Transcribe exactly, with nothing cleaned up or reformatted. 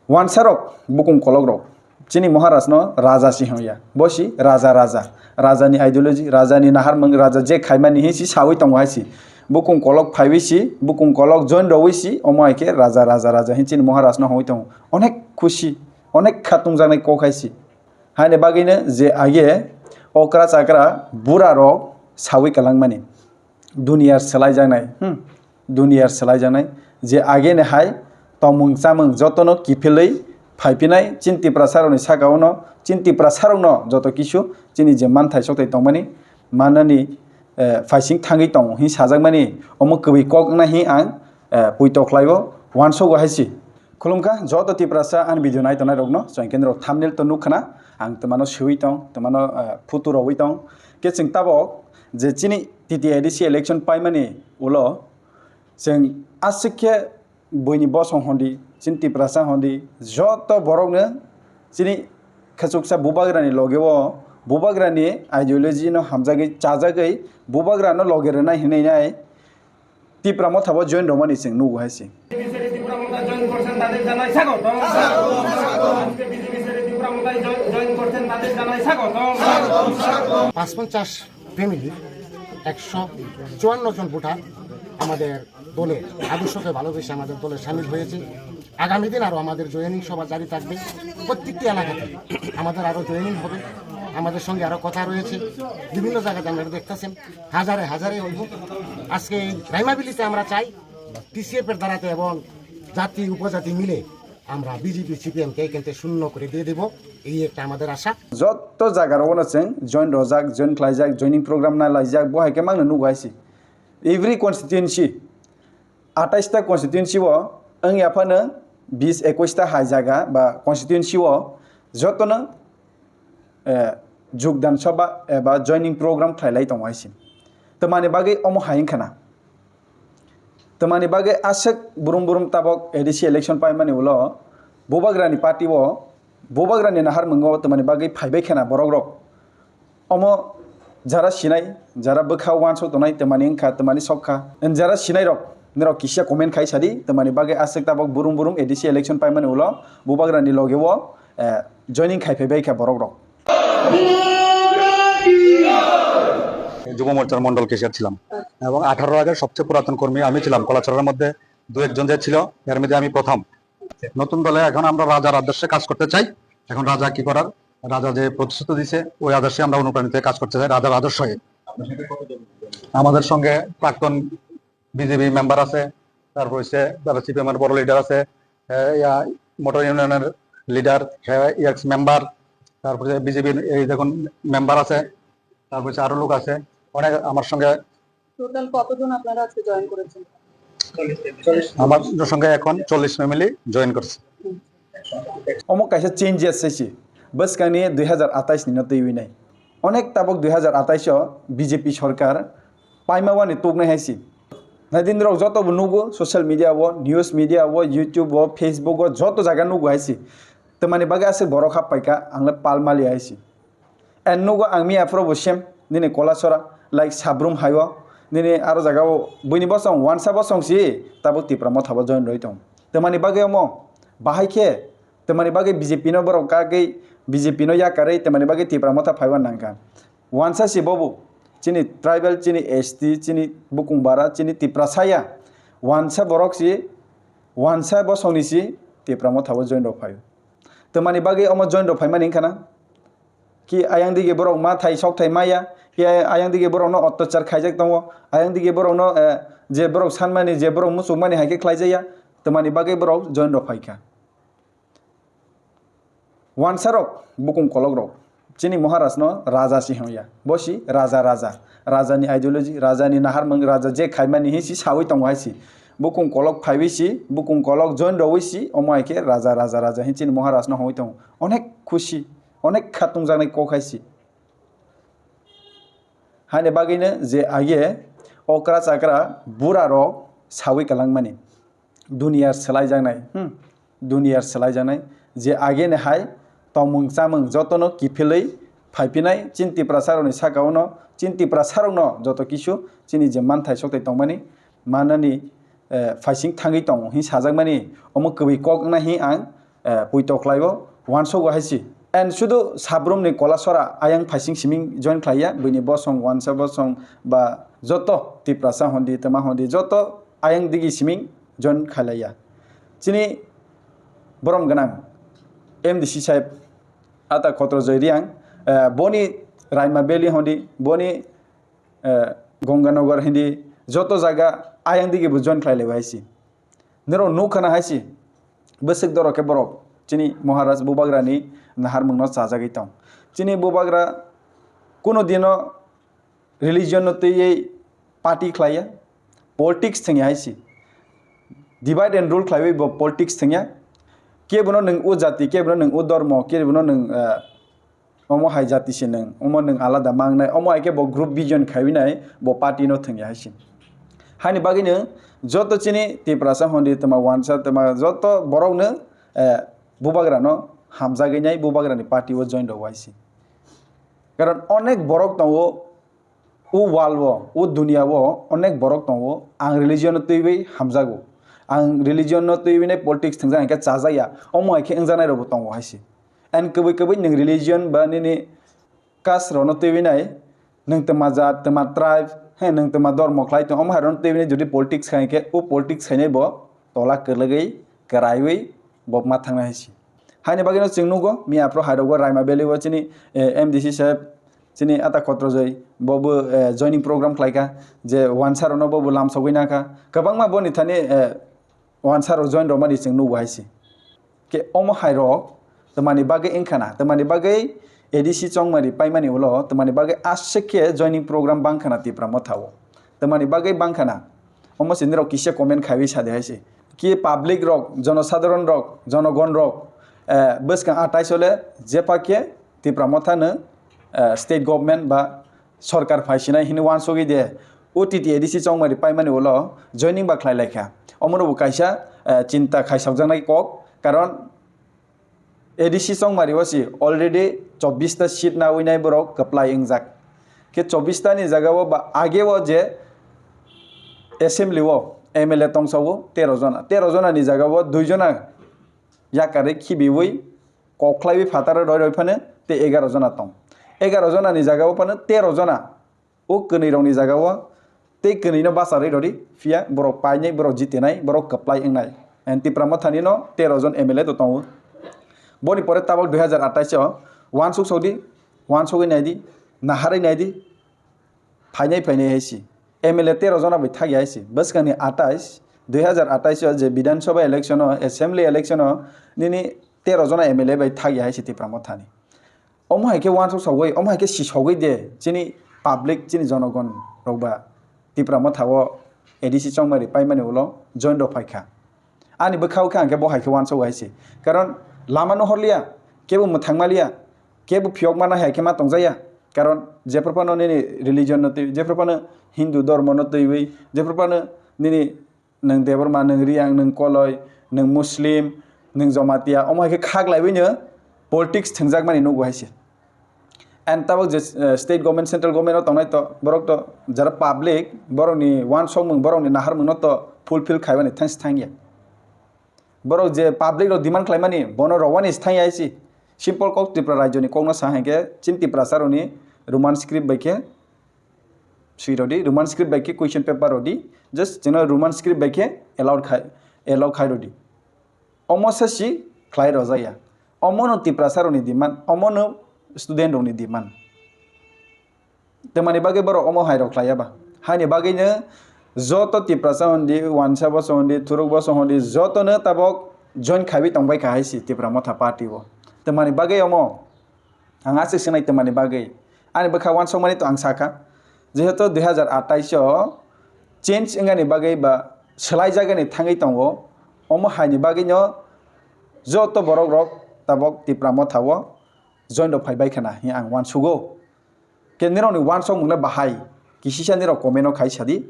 Wansarok, bukung kolokrok, chini Maharajno raja si hwnya, bo si raja, raja, rajani ideology, rajani naharmung, raja je khaimani hi si sawi tongo hai si. Bukung kolok phaiwi si, bukung kolok join rowi si, omo hai khe raja, raja, raja hi chini Maharajno hwnwi tongo. Onek khusi, onek kha tungjaknai kok hai si. Haini bagwino je age okra chakra burarok sawi kwlangmani. Duniyar swlaijaknai, hmm, duniyar swlaijaknai, je ageni hai tongmung chamung jotono kiphilwi phaiphinai chini Tiprasarokni saka-ono, chini Tiprasarokno joto kisu chini je manthai sokthai tongmani, manani, eh, phaising thangwi tongo hin sajakmani, omo kwbwi kok wngna hin ang, eh, puito khlaibo, uansogo hai si. Khulumkha joto Tiprasa ani video nai tongnai rokno, chwng khe norok thumbnail to nukkhana, ang twmano swiwi tong, twmano, eh, photo rowi tong, khe chwng tabok je chini T T A D C election paimani ulo chwng aswk khe buini bosong hondi, chini Tiprasa hondi, joto borokno chini khachuksa bubagrani loge o, bubagrani ideology no hamjagwi chajagwi bubagrano loge rwnai hinwi nai Tipra Motha bo join rwmani chwng nugo hai se. BJP ছেড়ে ত্রিপুরা মথায় জয়েন করছেন, তাদের জানাই স্বাগতম। আজকে বিজেপি ছেড়ে ত্রিপুরা মথায় join, join করছেন, তাদের জানাই স্বাগতম। পাঁচপঞ্চাশ ফ্যামিলির একশো চুয়ান্ন জন ভোটার আমাদের দলে, আদর্শকে ভালোবেসে আমাদের দলে সামিল হয়েছে। আগামী দিন আরও আমাদের জয়েনিং সভা জারি থাকবে। প্রত্যেকটি এলাকাতে আমাদের আরও জয়েনিং হবে, আমাদের সঙ্গে আরও কথা রয়েছে। বিভিন্ন জায়গাতে আপনারা দেখতেছেন, হাজারে হাজারে হইব। আজকে এই রাইমাবিলিতে আমরা চাই টিসিএফ এর দ্বারাতে এবং জাতি উপজাতি মিলে আমরা বিজেপি সিপিএম কে কিন্তু শূন্য করে দিয়ে দেব, এই একটা আমাদের আশা। Joto jaga rogo no chwng join rojak, join khlaijak, joining program nalaijak, bo hai khe mangno nugo hai se. Every constituency, atais ta constituency o wng ya phano bis ekwis ta hai jaga ba constituency o jotono, eh, jugdan sabha eba joining program khlailai tongo hai se. Twmani bagwi omo hai wngkha na? Twmani bagwi aswk brum brum tabok A D C election paimani ulo bubagrani party o, bubagrani naharmungo twmani bagwi phaibai khena borok rok. Omo jara sinai, jara bwkha uansuk tongnai twmani wngkha, twmani sok kha. Jara sinai rok, norok kisa comment khai sadi, twmani bagwi aswk tabok brum brum A D C election paimani ulo bubagrani loge o, eh, joining khai phaibai kha borok rok. যুব মোর্চার মন্ডল ক্যাশিয়ার ছিলাম এবং আঠারোর আগের সবচেয়ে পুরাতন কর্মী আমি ছিলাম। কলাছড়ার মধ্যে দু একজন যে ছিল, এর মধ্যে আমি প্রথম। নতুন দলে এখন আমরা রাজার আদর্শে কাজ করতে চাই। এখন রাজা কি করার, রাজা যে প্রতিশ্রুতি দিছে, ওই আদর্শে আমরা অনুপ্রাণিত হয়ে কাজ করতে চাই, রাজার আদর্শ হয়ে। আমাদের সঙ্গে প্রাক্তন বিজেপি মেম্বার আছে, তারপর হচ্ছে যারা সিপিএম এর বড় লিডার আছে, আহ, ইয়া, মোটর ইউনিয়নের লিডার, এক্স মেম্বার, তারপরে বিজেপির এই দেখুন মেম্বার আছে, তারপর হচ্ছে আরো লোক আছে, অনেক আমার সঙ্গে। টোটাল কতজন আপনারা আজকে জয়েন করেছেন? আমার সঙ্গে এখন চল্লিশ ফ্যামিলি জয়েন করছে। Omo kaisa changes se si. Bwskangni dui hazar atais ni no twiwi nai. Onek tabok dui hazar atais o B J P sorkar paima wani tuknai hai si. Nai din rok joto bo nugo social media o, news media o, YouTube o, Facebook o, joto jaga nugo hai si. Twmani bagwi aswk borok hap paikha, ang le pal mali hai si. And nugo ang miya phuru bo same, nini Kolasora, like Sabrum hai o, nini aro jaga o, buini bosong, wansa bosong si, tabuk Tipra Motha bo join rwi tong. Twmani bagwi omo, bahai khe, twmani bagwi B J P no borok kagwi, B J P no yakarwi, twmani bagwi Tipra Motha phaiwi nangkha. Wansa si bobo, chini tribal, chini S T, chini bukung bara, chini Tiprasa ya, wansa borok si, wansa bosong ni si, Tipra Motha bo join rok phai. Twmani bagwi omo join rok phaimani wngkha na? Ki ayang dige borok ma thai sok thai maya, ki ay-, ayang dige borok no ottachar khaijak tongo, ayang dige borok no, eh, je borok sanmani, je borok muchukmani hai khe khlaijaya, twmani bagwi borok join rok phaikha. Wansa rok, bukung kolok rok, chini Maharaj no raja si hwnya, bo si raja, raja, raja ni ideology, raja ni naharmung, raja je khaimani hi si sawi tongo hai si, bukung kolok phaiwi si, bukung kolok join rowi si, omo hai khe raja, raja, raja hi chini Maharaj no hwnwi tongo, onek khusi. Onek kha tungjaknai kok hai se. Haini bagwino je age okra chakra bura rok sawi kwlangmani. Duniyar swlaijaknai, hmm, duniyar swlaijaknai. Je ageni hai tongmung chamung jotono kiphilwi phaiphinai chini Tiprasa rokni saka-o no, chini Tiprasa rokno joto kisu chini je manthai sokthai tongmani, manani, eh, phaising thangwi tongo hin sajakmani, omo kwbwi kok wngna hin ang eh, puito khlaio, uansogo hai se. And sudu Sabrum ni Kolasora ayang phaising siming join khlaiya, bini bosong, uansa bosong ba joto Tiprasa hondi, tama hondi, joto ayang digi siming join khlaiya. Chini borom gwnang M D C sahib Ata Khotrojoi Riang, eh, boni Raima Valley hondi, boni, eh, Ganganagar hindi, joto jaga ayang digi bo join khlai laibo hai se. Nero nukha na hai se, bwswk doro khe borok chini Maharaj Bubagra ni naharmung no chajagwi tong. Chini Bubagra kuno dino religion no twiwi party khlaiya, politics thwngya hai se. Divide and rule khlaiwi bo politics thwngya. Kebono nwng o jati, kebono nwng o dormo, kebono nwng, eh, omo hai jati se nwng, omo nwng alada mangnai, omo hai khe bo group vision khaiwi nai, bo party no thwngya hai se. Haini bagwi nwng joto chini Tiprasa hondi tama uansa tama joto borok nwng, eh, Bubagra no hamjagwi nai, Bubagra ni party o join rw hai se. Karon onek borok tongo, o world o, o dunia o onek borok tongo, ang religion no twiwi hamjago. Ang religion no twiwi nai politics thwngjak hwnkhe chajakya. Omo hai khe wngjaknai rokbo tongo hai se. And kwbwi kwbwi nwng religion ba nini caste rok no twiwi nai, nwng twma jat, twma tribe, he, nwng twma dormo khlai tong, omo hai rok no twiwi nai jodi politics khai khe, o politics khainai bo tola kwlwgwi, kwraiwi bo ma thangnai hai se. Haini bagwino chwng nugo, miya aphuru hai rogo Raima Valley o chini, eh, M D C sahib, chini Ata Khotrojoi, bo bo, eh, joining program khlaikha, je uansa rokno bo bo lamsogwi nakha. Kwbangma boni thani, eh, uansa rok join rwmani chwng nugo hai se. Khe omo hai rok twmani bagwi wngkha na, twmani bagwi A D C chongmari paimani ulo, twmani bagwi aswk khe joining program bangkha na Tipra Motha o. Twmani bagwi bangkha na, omo se nirok kisa comment khaiwi sadi hai se. Ki public rok, jonosadharon rok, jonogon rok, eh, bwskang atais ole jepha khe Tipra Motha no, eh, state government ba sorkar phaisinai hinwi uansugwi de, O T T A D C chongmari paimani ulo joining ba khlai laikha. Omono bo kaisa, eh, chinta khaisokjaknai kok, karon A D C chongmari o si already chobbish ta seat nawi nai borok kwplai wngjak. Khe chobbish ta ni jaga o ba age o je assembly o M L A tongsa o tero jona, tero jona ni jaga o dui jona yakarwi khibiwi kok khlaiwi phataro roi roi phano tei egaro jona tong. Egaro jona ni jaga o phano tero jona o kwnwi rok ni jaga o tei kwnwi no bacharwi rodi, phiya borok painai, borok jitinai, borok kwplai wngnai. And Tipra Motha ni no tero jon M L A to tongo. Boni pore tabok dui hazar atais o uansuk sodi, uansugwi naidi, naharwi naidi, phainai phainai hai si. M L A tero jona bai thagya hai si. Bwskangni atais, dui hazar atais o je Bidhan Sabha election o, assembly election o nini tero jona M L A bai thagya hai si Tipra Motha ni. Omo hai khe uansuk sogwi, omo hai khe si sogwi de chini public, chini jonogon rok ba Tipra Motha o A D C chongmari paimani ulo join rok phaikha. Ani bwkha o khe ang khe bo hai khe uansuk hai se. Karon lama no horliya, kebo mwthang maliya, kebo phiyok mana hai khe ma tongjaya. Karon jephru phano nini religion no twi, jephru phano Hindu dormo no twiwi, jephru phano nini nwng Debbarma, nwng Riyang, nwng Koloi, nwng Muslim, nwng Jomatia, omo hai khe khaklaiwi no politics thwngjakmani nugo hai se. And tabok je, eh, state government, central government o tongnai to, borok to jara public, borokni uansukmung, borokni naharmung no to fulfill khaibani thangs thangya. Borok je public rok demand khlaimani, bono rowani se thangya hai se. Simple kok Tripura rajyoni kokno sa hai khe, chini Tiprasa rokni Roman script bai khe swi rodi, Roman script bai khe question paper rodi, just chwngno Roman script bai khe allowed khai, allow khai rodi. Omo se si khlai rojak ya. Omo no Tiprasa rokni demand, omo no student rokni demand. Twmani bagwi borok omo hai rok khlai ya ba? Haini bagwi no joto Tiprasa hondi, uansa boso hondi, thuruk boso hondi, joto no tabok join khaiwi tongbai kha hai si Tipra Motha party o. Twmani bagwi omo? Ang aswk swnai twmani bagwi. Ani bwkha uansukmani to ang sakha, jehetu dui hazar atais o change wngani bagwi ba swlaijagani thangwi tongo, omo haini bagwino joto borok rok tabok Tipra Motha o join rok phaibai khna hinwi ang uansugo. Khe nirokni uansukmung le bahai, kisisa nirok comment o khai sadi.